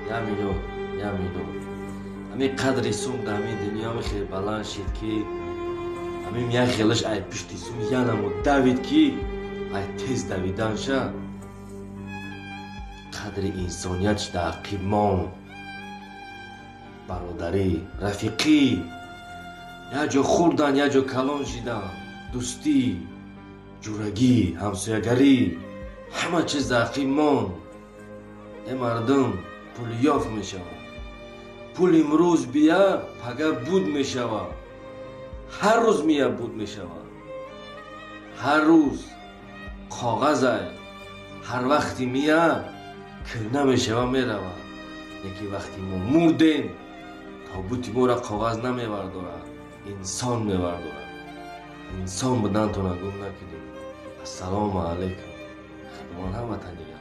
Я минут, я минут. Ҳамин қадри сум дар ҳамин дунё хеле баланд шид, ки ҳамин як хелаш ай пишти сум янамо давид, ки ай тез давиданша қадри инсоният шуда ақиб монд. Бародарӣ, рафиқӣ, як ҷо хӯрдан, як ҷо калон шидан, дӯстӣ, ҷурагӣ, ҳамсоягарӣ, ҳама чиз дар ақиб монд. Э, мардум, пул ёфт мешавад. Пул имрӯз бия, пага буд мешавад. Ҳар рӯз мия, буд мешавад. Ҳар рӯз коғазай, ҳар вақти мия, кӯҳна мешава, меравад. Лекин вақти мо мурдем, тобути моро коғаз намевардорад, инсон мевардорад. Инсон будантона гум накунед. Ассалому алайкум. Худованд ҳаматан нигаҳбон.